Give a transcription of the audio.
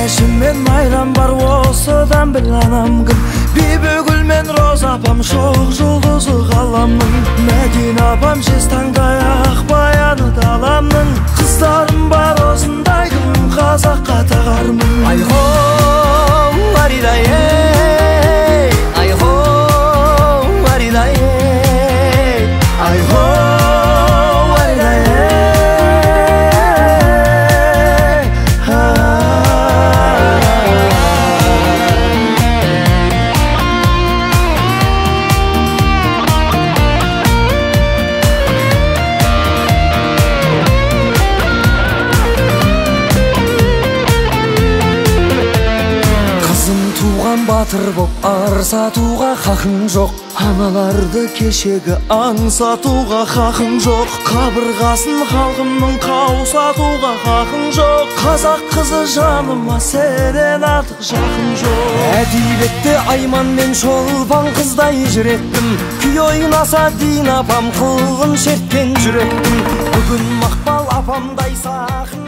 Әшім мен Майрам бар, осыдан біл анам кім. Бибігүл мен Роза апам шоқ жұлдызы ғаламның. Мәдина апам жез таңдай ақ баяны даламның. Қыздарым бар осындай кім, қазаққа тағармын. Ай-хо, аридай, ей, ай-хо, аридай, ей, ай-хо, аридай, ей. Батыр боп ар сатуға хақың жоқ, аналарды кешегі аңсатуға хақың жоқ. Қабырғасын халқымның қаусатуға хақың жоқ. Қазақ қызы жаныма сенен артық жақын жоқ. Әдебиетте Айман мен Шолпан қыздай жүректім, күй ойнаса Дина апам қылын шерткен жүректім. Бүгін Мақпал апамдай сақын